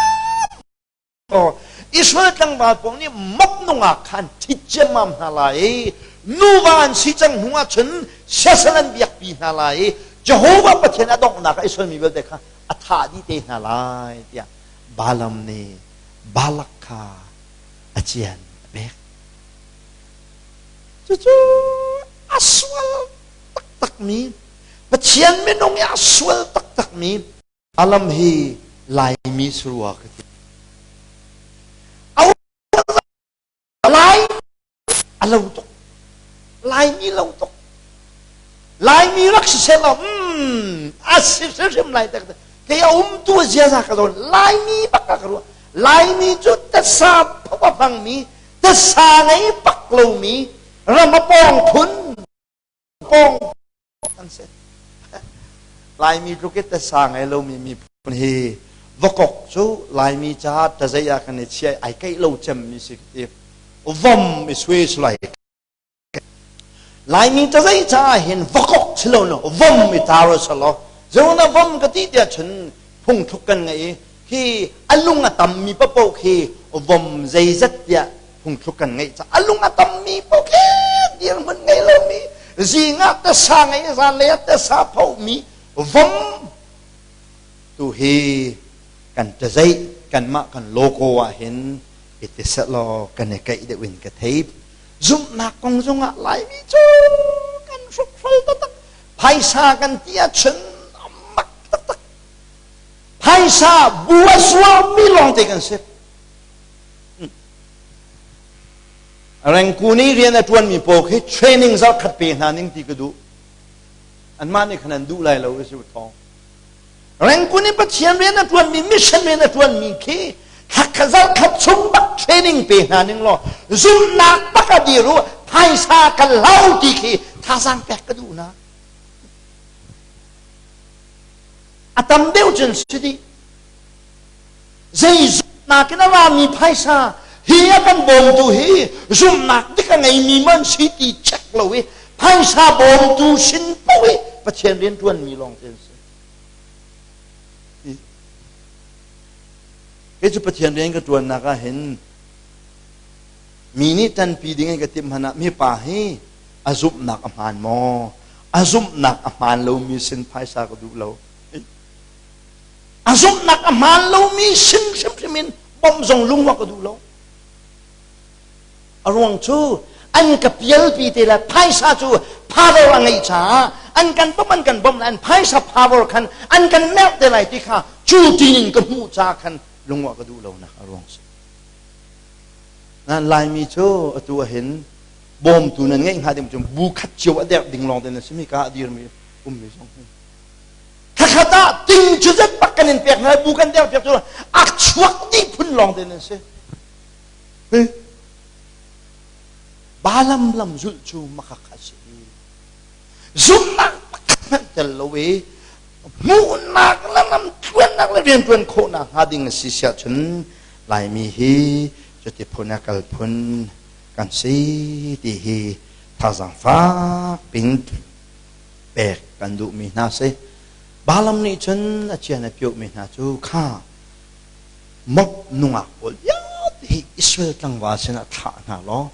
Israel tlangval pawl nih mop nungak kha an ṭhit ciammam hna lai i nuva an si cang hnu ah cun siasal an biakpi hna lai i Jehovah Pathian a donghnak ah Israel mi vialte kha a thah dih te hna lai tiah Balaam nih Balak kha a cian a pek. Cucu a sual taktakmi Pathian minung i a sual taktakmi Alam hi Laimi surua ka ti. Lai a lo tuk. Laimi lo tuk. Laimi rak si seh law, mm, a si hrimhrim lai tak. Kei a um tu ziaza ka zawn. Laimi bak ka ruah. Laimi cu tasa phoa hmangmi, tasa ngei bak lomi, ram a pawng phun, pawng an si. Laimi tluk i tasa ngei lomi miphun hi Vakok cu Laimi caah ṭazei ah kan i chiah i ai keih lo cemmi si ka ti. Vom i sui sulai. Laimi ṭazei caah hin vakok si lo no vom i tar selaw zeuna vom ka ti tiah cun phungthluk kan ngei i khi a lung a tammi paoh khi vom zeizat tiah phungthluk kan ngeih caah a lung a tammi paoh khi dirhmun ngei lomi zing ah tasa ngei zanlei ah tasa phomi vom tu hi kan ṭazeih kanmah kan logo ah hin i ti sehlaw kan i keih deuh in ka thei. Zumhnak kong zongah Laimi cu kan hrukhrol taktak. Phaisa kan ti ahcun a mak taktak. Phaisa bu a zuarmi lawngte kan si. Rengkun i rian a ṭuanmi pawl khi training zarhkhat pe hna ning ti ka duh. Anmah nih khan an duh lai lo i si thawng. Rengkun i Pathian rian a ṭuanmi, mission rian a ṭuanmi khi thlakhat zarhkhat chung bak training pe hna ning law zumhnak bak a dir u, phaisa kan hlau ti khi thazaang pek ka duh hna. A tam deuh cun si dih. Zei zumhnak in a rami phaisa hi a kan bawmtu hi zumhnak dik a ngeimi man si ti check lo i phaisa bawmtu sin paoh i Pathian rian ṭuanmi lawng te an si. Kei cu Pathian rian ka ṭuannak ah hin mi nih ṭanpi ding in ka timh hmanh ah mi pa hi a zumhnak a hmaan maw? A zumhnak a hmaan lomi sin phaisa ka duh lo. A zumhnak a hmaan lomi sin hrimhrim in bawmh zong lungwa ka duh lo. A ruang cu an ka pialpi te le phaisa cu power a ngeih caah an kan bawmh an kan bawmh an phaisa power khan an kan merh te lai ti kha cu tinin ka hmuh ca khan lungwa ka duh lonak a ruang si. Nan Laimi cu atu ahhin bawmtu nan ngeih hnga ding cu bu khat cio a derh ding lawng te na simi ka a dirmi ummi zong hi. Thakhat ah ting cu zet bak kan in pek hna bu kan derh piak cu a chuak dih phun lawng te nan si. Balaam lam zulh cu makak a si. Zumhnak pakhat hmanh tel lo i hmuhnak le lamtluannak le rianṭuan khawhnak hnga ding a si siah cun Laimi hi cuti phun a kal phun kan si ti hi thazaang fak pin pek kan duhmi hna si. Balaam nih cun a cian a piohmi hna cu kha Moab nungak pawl vialte hi Israel tlangval sinah thlah hna law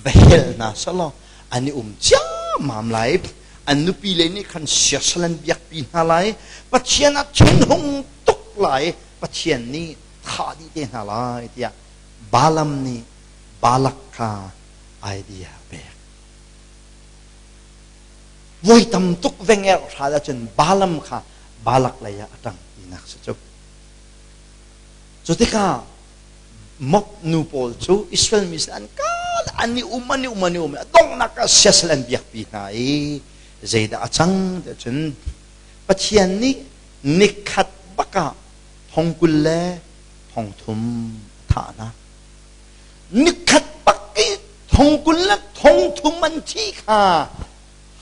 va hel hna selaw an i um ciammam lai. An nupile nih khan siasal an biakpi hna lai. Pathian a thinhung tuk lai. Pathian nih thah dih te hna lai tiah Balaam nih Balak kha idea a pek. Voi tam tuk vengerh hral ahcun Balaam kha Balak lei ah a ṭang tinak si cu. Cu tikah Moab nu pawl cu Israel mi sin an kal, an i um, an i um, an i um. A donghnak ah siasal an biakpi hna i zeidah a cang tiah cun Pathian nih nikhat bak ah thong 20 le thong thum a thah hna. Nikhat bak i thong 20 le thong thum an thi kha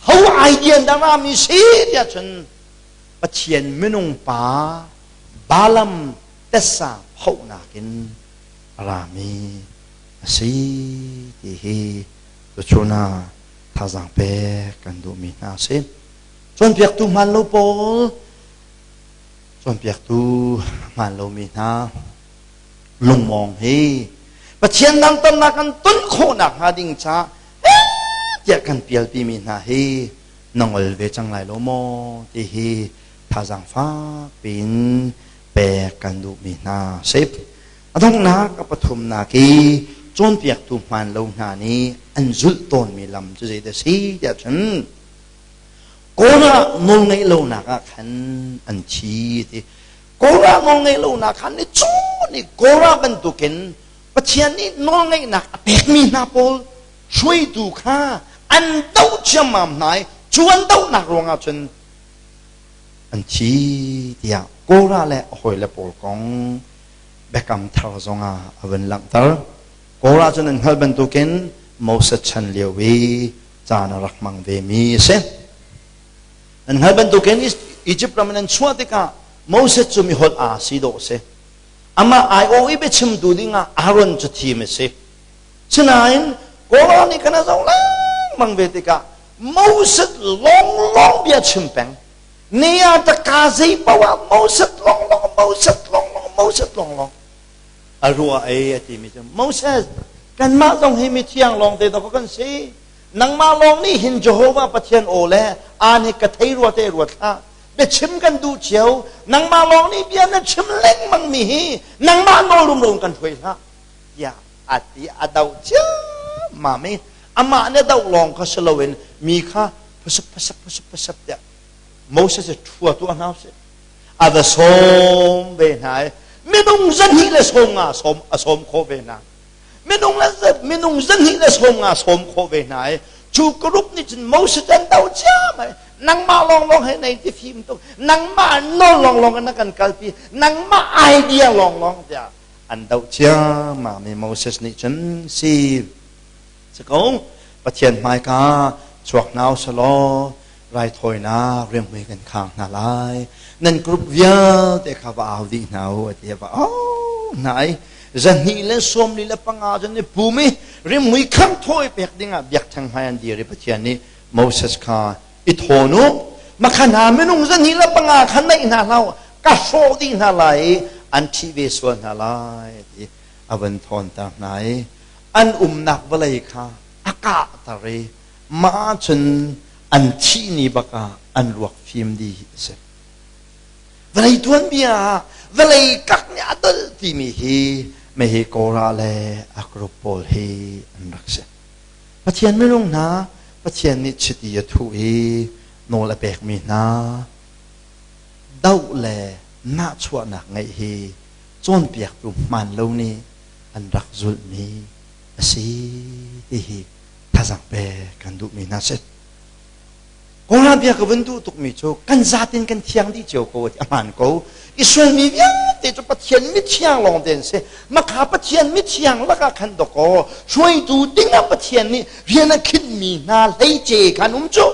ho idea dah rami si tiah cun Pathian minung pa Balaam tessa phohnak in a rami a si ti hi tuchun ah thazaang pek kan duhmi hna a si. Cawnpiaktu hmaan lo pawl, cawnpiaktu hmaan lomi hna lungmawng hi Pathian dangtamnak kan ton khawhnak hnga ding caah tiah kan pialpimi hna hi na ngol ve cang lai lo maw ti hi thazaang fak piin pek kan duhmi hna si. A donghnak a pathumnak i cawnpiaktu hmaan lo hna nih an zulh tawnmi lam cu zeidah si tiah cun Korah nawlngaih lonak ah khan an thi ti. Korah nawlngaih lonak khan ni cu nih Korah bantukin Pathian nih nawlngaihnak a pekmi hna pawl hruaitu kha an doh ciammam hna i cu an dohnak ruangah cun an thi tiah Korah le a hawile pawl kong Biakam Thar zongah a vun langhter. Korah cu nan hngalh bantukin Moses chan lio i caan a rak hmang vemi a si. Nan hngalh bantukin Egypt ram in an chuah tikah Moses cu miholh aa si dawh a si. Amah aiawh i biachimtu dingah Aaron cu thim a si. Sinain Korah nih khan a zoh lengmang ve tikah Moses lawnglawng bia chim peng. Ni ah taka zei paoh ah Moses lawnglawng, Moses lawnglawng, Moses lawnglawng. A ruah ei a timi cu Moses, kanmah zong hi mithiang lawng te dawk kan si. Nangmah lawng nih hin Jehovah Pathian aw le aan hi ka thei rua te ruat hlah. Biachim kan duh cio. Nangmah lawng nih bia na chim lengmang mi hi nangmah nawl rumro kan hruai hlah. Tiah a ti a doh ciammam i amah nih a doh lawng kha si loin mi kha phasap phasap phasap phasap tiah Moses cu ṭhua tuah hna usih. A va sawm ve hna i minung zahnih le sawm nga sawm a sawm khawh ve hna. Minung le minung zahnih le sawm nga sawm khawh ve hna i cu group nih cun Moses an do ciam ai. Nangmah lawnglawng he nei ti fim tuk. Nangmah nawl lawnglawng in na kan kalpi. Nangmah idea lawnglawng tiah an doh ciammam i Moses nih cun si si ko Pathian hmaika chuak hna usalaw raithawinak rianhmui kan khang hna lai nan group vialte kha va au dih hna u a ti va au hna i zahnih le sawmli le panga cun i pum i rimhmui khang thawi pek dingah biakṭheng hmai an dir i Pathian nih Moses kha i thawn u makha hna minung zahnih le panga kha naih hna hlah u ka hrawh dih hna lai i an ṭhih ve sual hna lai ti a van thawnter hna i an umnak vawlei kha a kahter i mah cun an thih ni bak ah an ruak fim dih a si. Vawlei tuanbia ah vawlei kak nih a dolh timi hi mehi Korah le a group pawl hi an rak si. Pathian minung hna Pathian nih chiti a thuh i nawl a pekmi hna doh le nahchuahnak ngeih hi cawnpiaktu hmaan lo nih an rak zulhmi a si ti hi thazang pek kan duhmi hna si. Kawlram bia ka vun duh tukmi cu kan zatin kan thiang dih cio ko a hmaan ko. Israel mi vialte cu Pathian mithiang lawng te an si. Makha Pathian mithiang lakah khan dawkaw hruaitu dingah Pathian nih rian a khinhmi hna hleice khan um cu.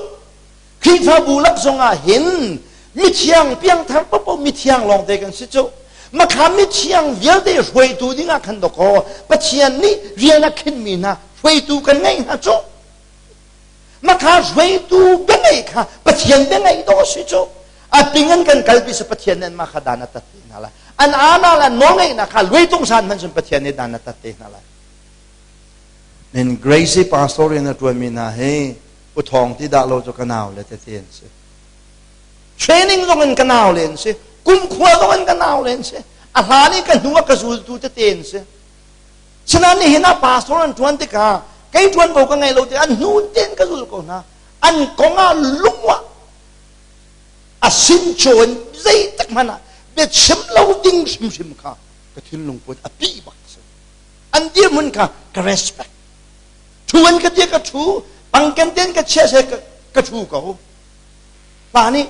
Khrihfabu lak zongah hin mithiang piangthar popo mithiang lawng te kan si cu. Makha mithiang vialte hruaitu dingah khan dawkaw Pathian nih rian a khinhmi hna hruaitu kan ngeih hna cu. Makha hruaitu biangeih kha Pathian biangeih dawh a si cu. A ping an kan kalpi sa Pathian nih anmah kha dan a tat te hna lai. An ana le nawlngeihnak kha luaitung san hmanh cun Pathian nih dan a tat te hna lai. Nin Gracie pastor in a ṭuanmi hna hi u thawng ti dah lo cu ka nau le tete an si. Training zong in ka nau le an si. Kumkhua zong in ka nau le an si. A hlan i ka hnu ah ka zultu tete an si. Sinain nihin ah pastor an ṭuan tikah kei ṭuanvo ka ngei lo tikah an hnu tein ka zul ko hna. An kong ah lung ah a sincaw in zeitik hmanh ah biachim lo ding hrimhrim kha ka thinlung put a pih bak si. An dirhmun kha ka respect. Ṭhu an ka tia ka ṭhu, pangken tein ka chia seh ka ṭhu ko. Pa nih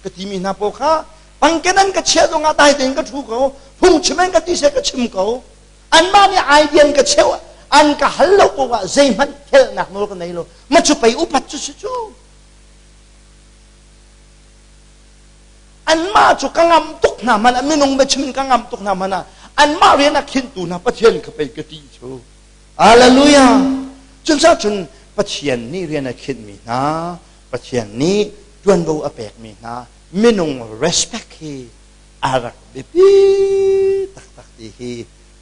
ka timi hna pawl kha pangken an ka chiah zongah dai tein ka ṭhu ko phungchim an ka ti seh ka chim ko anmah nih idea an ka cheuh an ka hal lo paoh ah zeihmanh thelnak nawl ka nei lo ma cu pei upat cu si cu anmah cu ka ngam tuk hna hmanh ah minung biachim in ka ngam tuk hna hmanh ah anmah rian a khinhtu hna Pathian ka pei ka ti cu Hallelujah cun cun Pathian nih rian a khinhmi hna Pathian nih ṭuanvo a pekmi hna minung respect hi a rak biapi taktak ti hi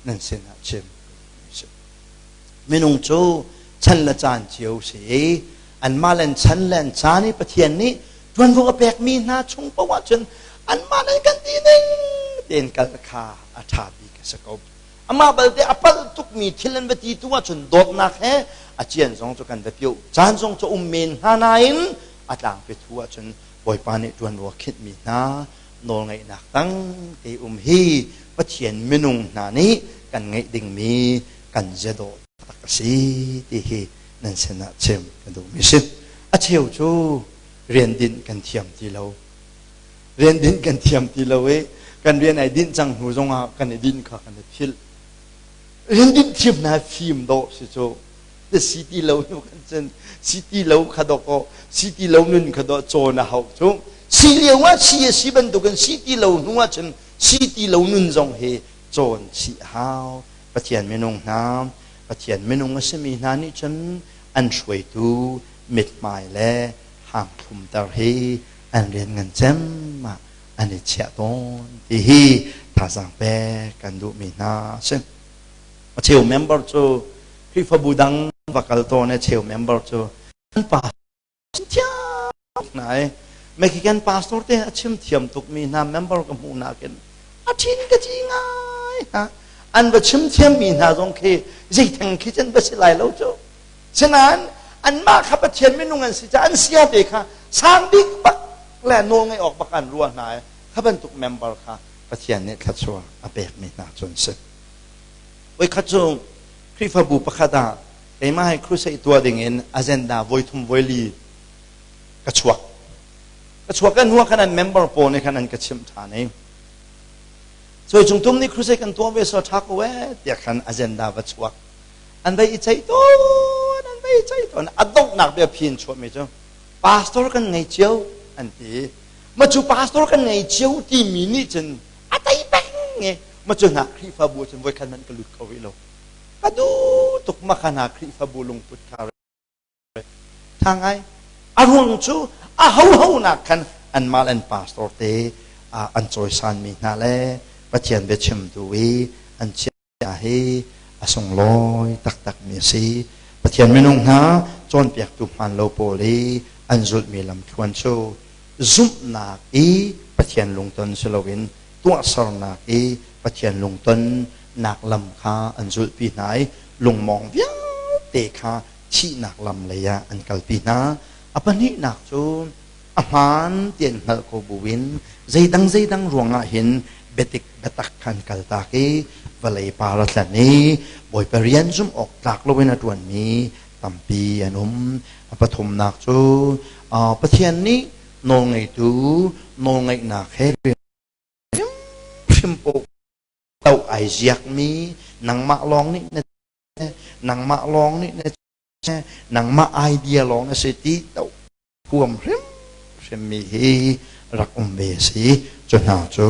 nan sinah chim si. Minung cu chan le caan cio si i anmah le chan le an caan i Pathian nih ṭuanvo a pekmi hna chung paoh ahcun anmah le kan ti ning tein kal kha a ṭha bik a si ko. Amah balte a palh tukmi thil an va ti tu ahcun dawtnak he a cian zong cu kan va pioh caan zong cu um men hnga nain a tlangpi thu ahcun Bawipa nih ṭuanvo a khinhmi hna nawlngeihnak tang te um hi Pathian minung hna nih kan ngeih dingmi kan ziadawh tak a si ti hi nan sinah chim ka duhmi si. A cheu cu rian dinh kan thiam ti lo. Rian dinh kan thiam ti lo i kan rian ai dinh cang hnu zongah kan i dinh kha kan i philh. Rian dinh thiam hna fim dawh si cu. Si ti lo nu kan cun si ti lo kha dawh kaw si ti lo nun kha dawh cawn a hau cu. Si lio ah si a si bantukin si ti lo hnu ah cun si ti lo nun zong hi cawn chih hau. Pathian minung hna, Pathian minung a simi hna nih cun an hruaitu mithmai le hangthlumter hi an rian ngan cem ah an i chiah tawn ti hi thazaang pek kan duhmi hna a si. A cheu member cu Khrihfabu dang va kal tawn a cheu member cu an pa thiam hna i Mexican pastor te a chim thiam tukmi hna member ka hmuh nakin a thin ka ci ngai hna an va chim thiammi hna zong khi zeitheng khi cun va si lai lo cu sinain anmah kha Pathian minung an si caah an sia te kha sang bik bak le nawl ngaih awk bak an ruah hna i kha bantuk member kha Pathian nih thluachuah a pekmi hna cu an si. Voikhat cu Khrihfabu pakhat ah keimah he crusade tuah dingin agenda voithum voili ka chuak. Ka chuak kan hnu ah khan an member pawl nih khan an ka chimh ṭhan i Cuai cung tum nih crusade kan tuah ve so ṭha ko ee tiah khan agenda va chuak. An vai i ceih tawn, an vai i ceih tawn. A donghnak bia phi in chuahmi cu pastor kan ngei cio an ti. Ma cu pastor kan ngei cio timi nih cun a tei peng i ma cu hna Khrihfabu cun voikhat hmanh ka lut kho rih lo. Ka duh tuk ma kha hna Khrihfabu lungput kha ṭha ngai. A ruang cu a hoho nak khan anmah le an pastor te an cawisanmi hna le Pathian biachimtu i an chiah hi a sunglawi taktakmi a si. Pathian minung hna cawnpiaktu hmaan lo pawl i an zulhmi lamthluan cu zumhnak i Pathian lungton si loin tuahsernak i Pathian lungtonnak lam kha an zulhpi hna i lungmawng vialte kha thihnak lam lei ah an kalpi hna. A pahnihnak cu a hmaan ti an hngalh ko buin zeidang zeidang ruangah hin biatik biatak kha an kaltak i vawlei par a tlan i Bawipa rian zumh awk tlak loin a ṭuanmi tampi an um. A pathumnak cu Pathian nih nawlngeitu nawlngeihnak he hrimhrim paoh ai ziakmi nangmah lawng nih na nangmah lawng nih na nangmah idea lawng na si ti to huam hrimhrimmi hi rak um ve a si. Cu hna cu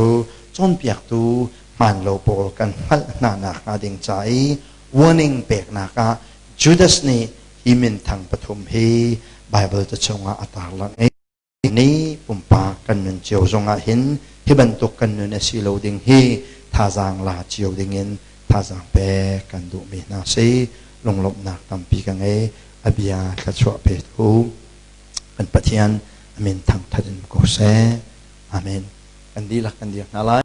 cawnpiaktu hmaan lo pawl kan hngalh hna nakhnga ding ca i warning peknak ah Judas nih hi minthang pathum hi Baibal ca chungah a tarlangh i Ni pumpak kan nun cio zongah hin hi bantuk kan nun a si lo ding hi thazaang la cio dingin thazaang pek kan duhmi hna si. Lunglawmhnak tampi ka ngei. A bia thluachuah petu kan Pathian a min thangthat in ko seh. Amen. Kan dihlak kan dir hna lai.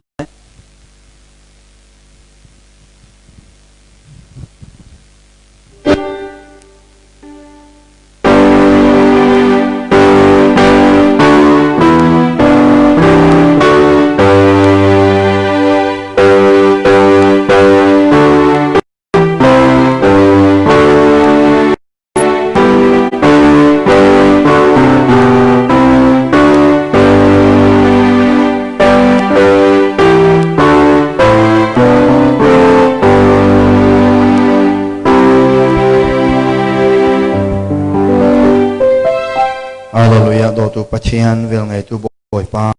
Hallelujah dawtu Pathian velngeitu Bawipa.